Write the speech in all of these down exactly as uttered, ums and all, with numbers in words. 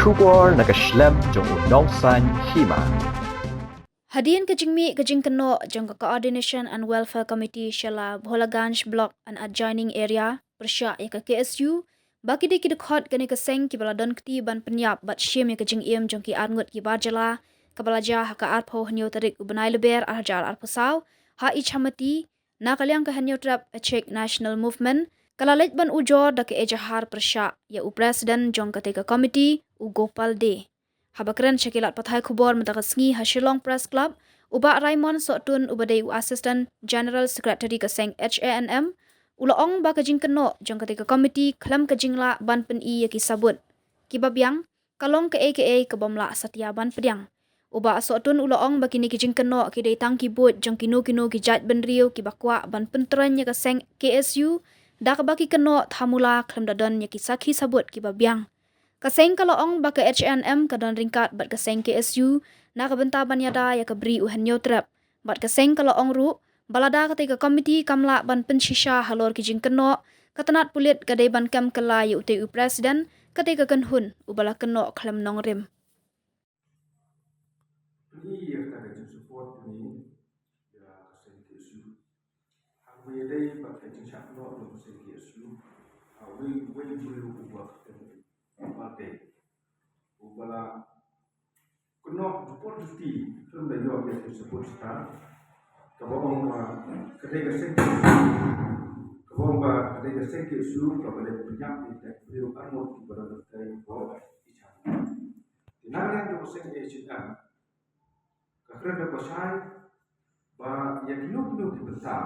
Khubor na ka shlem jong u nongsaiñ hima. Hadien ka jingmih ka jingkynnoh jong ka Coordination and Welfare Committee sha la Bholaganj Block and adjoining area pyrshah ïa ka K S U ba ki dei ki dkhot kane ka seng kiba la don kti ban pynïap bad shim ïa ka jingim jong ki arngut ki bar jylla, kaba la jia ha ka arphew hynñiew tarik u bnai Lber ar hajar arphew saw ha Ichamati, na ka liang ka Hynñiewtrep Achik National Movement ka la leit ban ujor da ka ejahar pyrshah ïa u president jong katei ka committee, u Gopal Dey. Haba kren sha ki lad pathai khubor mynta ka sngi ha Shillong Press Club, u Bah Raymond Sohtun uba dei u Assistant General Secretary ka seng H A N M u la ong ba ka jingkynnoh jong katei ka committee khlem ka jinglah ban pyni ïa ki sabut kiba biang ka long kaei kaei ka bym lah satia ban pdiang. U Bah Sohtun u la ong ba kine ki jingkynnoh ki dei tang ki buit jong kino kino ki jaitbynriew kiba kwah ban pyntroiñ ïa ka seng K S U da kaba ki kynnoh thamula khlem da don ïa ki sakhi sabut kiba biang. Ka seng ka la ong ba ka H A N M ka don ryngkat bad ka seng K S U na ka bynta ban ïada ïa ka Bri u Hynñiewtrep. Bad ka seng ka la ong ruh ba lada katei ka committee kam lah ban pynshisha halor ki jingkynnoh, ka tnat pulit ka dei ban kem kylla ïa utei u president, katei ka kynhun uba la kynnoh khlem nongrim. Pyni ïa kata ka jingsupport pyni ïa ka seng K S U. Haba ïadei bad ka jingshah kynnoh jong ka seng K S U, ha uwei uwei u briew uba kyrteng u Bah Dey, uba la kynnoh jubor juti, khlem da ïoh ïa ki support star, kaba ong ba ka dei ka seng, kaba ong ba ka dei ka seng K S U kaba la pynïap ïa ki briew arngut kiba la dei ko i chan. Te na liang jong ka seng H A N M ka kren da ka shai ba ïa kino kino ki bynta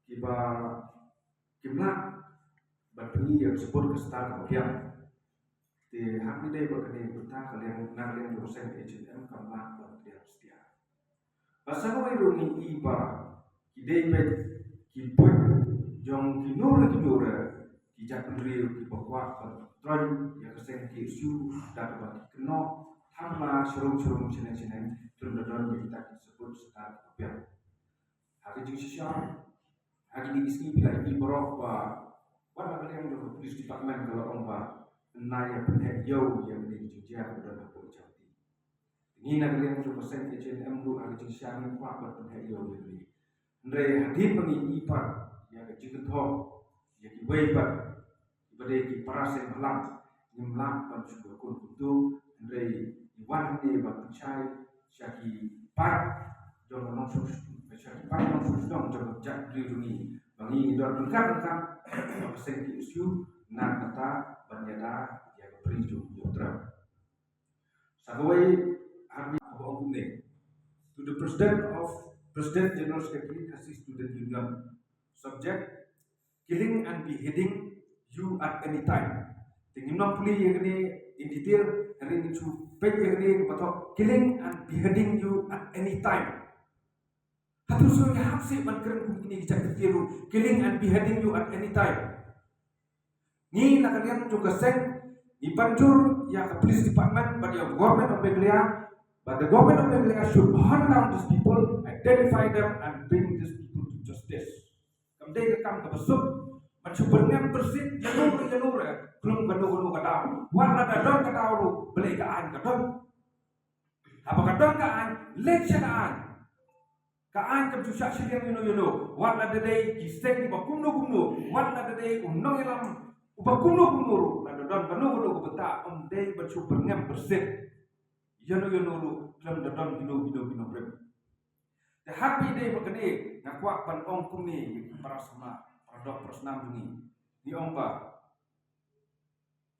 kiba kim lah ban pyni ïa ka support ka star kaba biang. Te ha kane ba kane ka bynta ka liang, na liang jong ka seng H A N M kam lah ban pdiang satia. Bad sa kawei ruh ngi i ba ki dei beit ki buit jong kino re kino re ki jaitbynriew kiba kwah ban troiñ ïa ka seng K S U da kaba ki kynnoh thamla sharum sharum shaneng shaneng, khlem da don ïa kita ki support star kiba biang. Ha ka jingshisha, ha kine ki sngi phi la ïohi baroh ba wat la ka liang jong ka police department ka la ong ba yn ïa pynheh ïew ïa kine ki jingjia kiba don hapoh Ichamati. Ngi na ka liang jong ka seng H A N M ruh ha ka jingshisha ngim kwah ban pynheh ïew ïa kine. Hynrei hadien ba ngi i pat ïa ka jingkynthoh ïa kiwei pat kiba dei ki para seng bhalang, ngim lah ban shu ïakun kumto, hynrei ngi wan hangne ban pynshai sha ki paid jong ka nongshong, sha ki paid nongshong shnong jong ka jaitbynriew jong ngi ba ngi ngi don ryngkat ryngkat bad ka seng K S U na ka bynta ban ïada ïa ka Bri jong u Hynñiewtrep. Sa kawei, ha kaba ong kumne. To the President of, President General Secretary Khasi Student Union, subject, killing and beheading you at any time. Te ngim nang pule ïa kane in detail, hynrei ngin shu peit ïa kane kaba thoh, killing and beheading you at any time. Hato shu ïahap seh ban kren kum kine ki jait ki ruh, killing and beheading you at any time. Ngi na ka liang jong ka seng ngi ban jur ïa ka police department bad ïa ka government of Meghalaya, but the government of Meghalaya should hunt down these people, identify them and bring these people to justice. Kam dei ka kam kaba suk ban shu byrngem byrsit ïa no ïa no re, khlem kano kano ka daw. Wat la da don ka daw ruh, balei ka aiñ ka don. Haba ka don ka aiñ, leit sha ka aiñ. Ka aiñ kam ju shah shiliang ïano ïano. Wat la da dei ki seng kiba kumno kumno, wat la da dei u nongïalam uba kumno kumno ruh, la da don kano kano ka bynta, ym dei ban shu byrngem byrsit ïano ïano ruh, khlem da don kino kino kino brem. Te haba ïadei bad kane nga kwah ban ong kumne ïa ki para samla, para doh para snam jong ngi. Ngi ong ba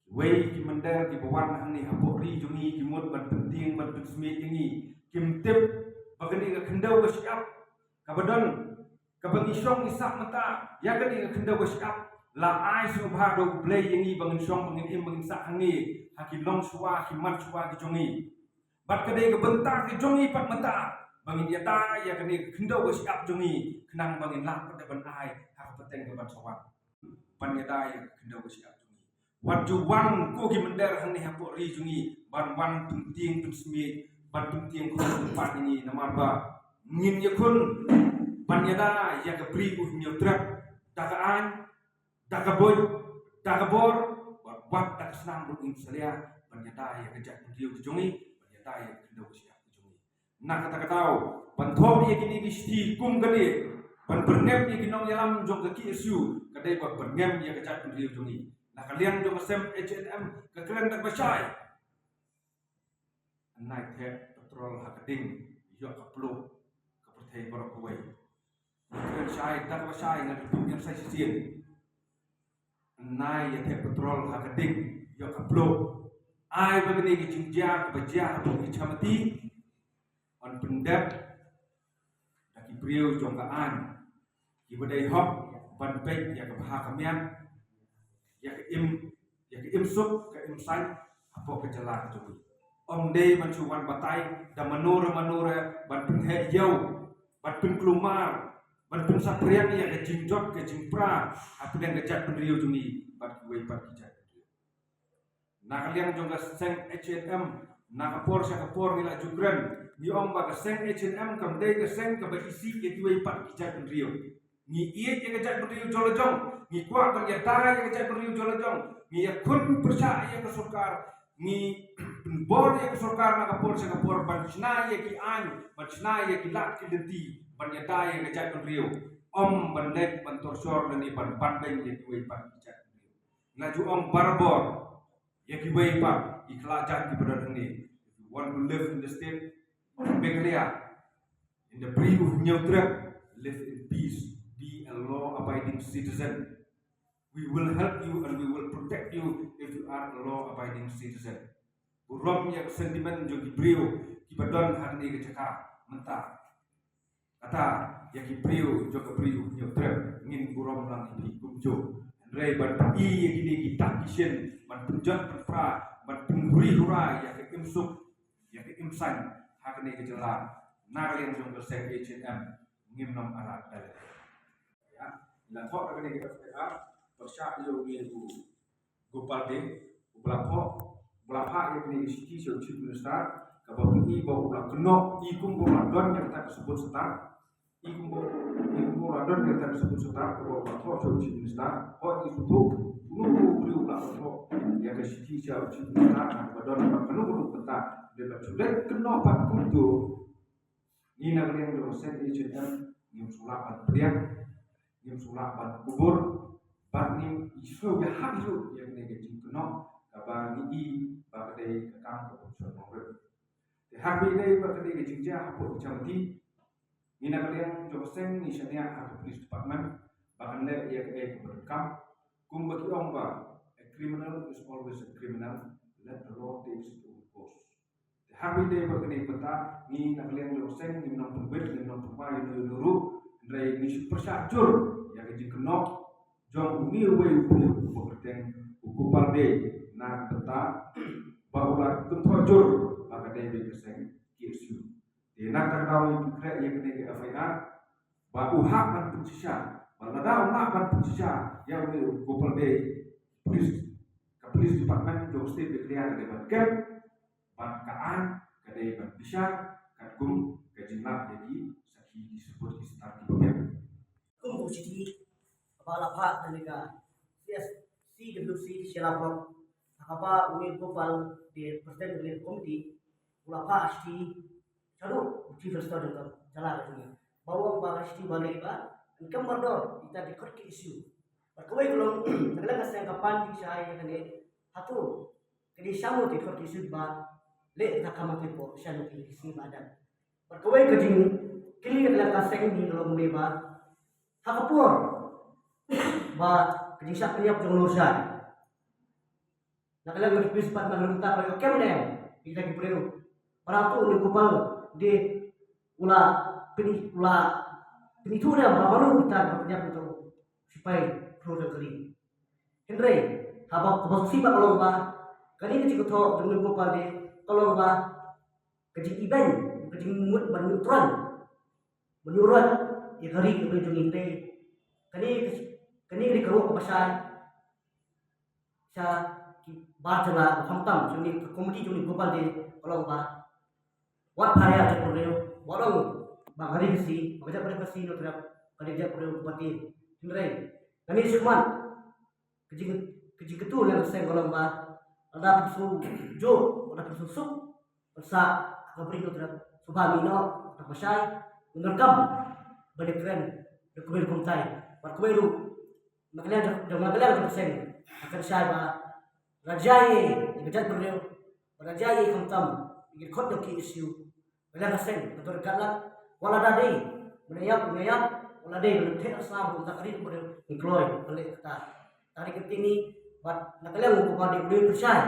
kiwei ki mynder kiba wan hangne hapoh ri jong ngi ki mut ban pyntieng ban pynsmiej ïa ngi. Kim tip ba kane ka khyndew ka shyiap kaba don, kaba ngi shong ngi sah mynta, ïa kane ka khyndew ka shyiap la ai sngewbha da U Blei ïa ngi ba ngin shong ba ngin im ba ngin sah hangne ha ki longshuwa ki manshuwa ki jong ngi. Bad ka dei ka bynta ka jong ngi pat mynta ba ngin ïada ïa kane ka khyndew ka shyiap jong ngi khnang ba ngin lah pat da ban ai ha ka pateng kaban sa wan. Ban ïada ïa ka khyndew ka shyiap jong ngi. Wat ju wan ko ki mynder hangne hapoh ri jong ngi ban wan pyntieng pynsmiej, ban pyntieng khun pynpat ïa ngi, namar ba ngin ïakhun ban ïada ïa ka Bri U Hynñiewtrep da ka aiñ, da ka buit, da ka bor, bad Wat da ka snam ruh ngin salia ban ïada ïa ka jaitbynriew ka jong ngi, ban ïada ïa ka khyndew ka shyiap ka jong ngi. Na kata ka daw, ban thoh ïa kine ki shithi kum kane, ban byrngem ïa ki nongïalam jong ka K S U, ka dei ban byrngem ïa ka jaitbynriew jong ngi. Na ka liang jong ka seng H N M, ka kren da kaba shai. Nai thep petrol ha ka ding, ïoh ka pluh ka pyrthei baroh kawei. Ngan shai da kaba shai, ngan pynïap shai shisien. Nai ïa thep petrol ha ka ding, ïoh ka pluh. Ai ba kane ka jingjia kaba jia ha ki chamati, yn pyndep da ki briew jong ka aiñ, kiba dei hok ban peit ïa ka bha ka miat, ïa ka im, ïa ka im suk ka im saiñ hapoh ka jylla ka jong ngi. Ym dei ban shu wan batai da mano re mano re ban pynheh ïew, ban pynkulmar, ban pynsaphriang ïa ka jingjot ka jingpra hapdeng ka jaitbynriew jong ngi bad kiwei pat ki jaitbynriew. Na ka liang jong ka seng H N M, na ka por sha ka por ngi la ju kren, ngi ong ba ka seng H N M kam dei ka seng kaba isih ïa kiwei pat ki jaitbynriew. Ngi ïeit ïa ka jaitbynriew jong la jong, ngi kwah ban ïada ïa ka jaitbynriew jong la jong, ngi ïakhun pyrshah ïa ka sorkar, ngi pynbor ïa ka sorkar na ka por sha ka por ban shna ïa ki aiñ, ban shna ïa ki lad ki lynti, ban ïada ïa ka jaitbynriew. Ym ban leit ban torshor lane ban ban beiñ ïa kiwei pat ki jaitbynriew. Nga ju ong barabor ïa kiwei pat ki khlajat kiba don hangne. If you want to live in the state of Meghalaya, in the Bri U Hynñiewtrep, live in peace, be a law-abiding citizen. We will help you and we will protect you if you are a law-abiding citizen. Burom ïa ka sentiment jong ki briew kiba don hangne ka jaka mynta. Kata, ïa ki briew jong ka Bri U Hynñiewtrep, ngin burom lang ïa ki kumjuh. Hynrei ban pyni ïa kine ki dak ki shin, ban pynjot pynpra, ban pynhuri hura ïa ka im suk, ïa ka im saiñ ha kane ka jylla. Na ka liang jong ka seng H N M, ngim nym arad da lade. Ïa, la thoh da kane ka F I R, pyrshah ïa u Gopal Dey, u ba la thoh, u ba la phah ïa kane ka shithi sha u Chief Minister, kaba pyni ba u la kynnoh, i kumba u la don ïa kata ka sabut star, i kumba, i kumba u la don ïa kata ka sabut star, kaba u la thoh sha u Chief Minister, hooid ngi sngewthuh, uno uno u briew u la thoh ïa ka shithi sha u Chief Minister, kaba don ba kano kano ka bynta, dei ba shu leit kynnoh pat kumto, ngi na ka liang jong ka seng H N M, ngim shu lah ban pdiang, ngim shu lah ban kubur, bad ngim ïohsngew ïahap ïa kane ka jingkynnoh, kaba ngi i ba ka dei ka kam kaba shyrkhei. Te hap ba dei ba ka dei ka jingjia hapoh ka chamti, ngi na ka liang jong ka seng ngi shaniah ha ka police department, ba kan leh ïa kaei kaba donkam, kumba ki ong ba, a criminal is always a criminal, let the law take its own course. Te hap ba dei ba kane ka bynta, ngi na ka liang jong ka seng, ngim nang pynbeit, ngim nang pynbeit ïa uno uno ruh, hynrei ngi shu pyrshah jur ïa ka jingkynnoh jong une uwei u briew uba kyrteng u Gopal Dey na ka bynta ba u la kynthoh jur ba ka dei beit ka seng K S U. Te na kata ka daw ngi pynkhreh ïa kane ka F I R ba u hap ban pynshisha, ba lada um lah ban pynshisha ïa une u Gopal Dey, police, ka police department jong ka state Meghalaya ka dei ban kem, bad ka aiñ ka dei ban bishar katkum ka jinglap ïa ki sakhi, ki sabut, ki star kiba biang. Kum u shithi kaba la phah na ka C S, C W C Shella Block, ha kaba une u Gopal Dey, president ka committee, u la phah shithi shaduh u Chief Minister jong ka jylla ka jong ngi, ba u ong ba ka shithi ba leh ba yn kem mardor ïa kita ki khot ki issue. Bad kawei ka long, na ka liang ka seng ka pan jingshai ïa kane, hato ka dei sha mo ki khot ki issue ba leh ka kam ki por sha ki sngi ba dang. Bad kawei ka jingkylli na ka liang ka seng ngi ka long ne ba, ha ka por ba ka jingshah pynïap jong u Noor Shah, na ka liang ka police department mynta ka kem ne ïa kita ki briew. Para tu ni Gopal Dey u la pyni, u la pynithuh ne ba mano kita ba pynïap ïa uto u sipai patrol jong ka ri. Hynrei haba kaba sngewsih ba ka long ba kane ka jingkynnoh jong u Gopal Dey ka long ba ka jingibeiñ, ka jingmut ban mutron, ban mutron ïa ka ri ka ri jong ngi. Hynrei kane ka, kane ka dei ka ruh kaba shai sha ki bar jylla, khamtam jong ngi, ka komiti jong ngi Gopal Dey ka long ba wat pharia jaitbynriew, wat ong ba ka ri Khasi, ba ka jaitbynriew Khasi Hynñiewtrep ka dei jaitbynriew kaba tieng. Hynrei kane shu mat ka jing, Ka jingkyntu na ka seng ka long ba lada phi sngewjooh, lada phi sngewsuk ban sah ha ka bri ka trep, sngewbha mih noh, lada phi shai, ngin donkam ban ïakren da kawei ka kumtai. Bad kawei ruh, na ka liang jong, na ka liang jong ka seng, nga kynshai ba lada jia ïa ka jaitbynriew, lada jia ïa khamtam ïa ki dkhot jong K S U, na ka liang ka seng, nga don ryngkat lang. Wat lada dei ban ïap, ngin ïap. Wat lada dei ban theh slam kumta ka ri ka bynriew, ngin kloi ban leh kata. Tang dei ka ktien ni, bad na ka liang u Bah Dei u dei u pynshai,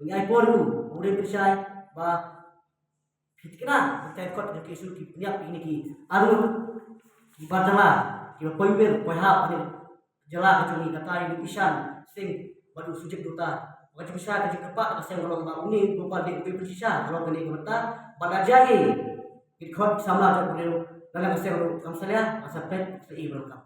ngi ai por ïa u, u dei u pynshai ba phi thikna, ba ki dkhot jong K S U ki pynïap ïa kine ki arngut, ki bar jylla, kiba poi wir poi hap ha kane ka jylla ka jong ngi, kata ïa u Ishan Singh bad u Sujit Dutta. Ka jingpynshai, ka jingkyrpad ka seng ka long ba une u Bah Dei u dei u pynshisha halor kane ka bynta, bad lada jia ïa ki dkhot samla jaitbynriew, na ka liang ka seng ruh kam salia, ka sa peit sa ïohi ba donkam.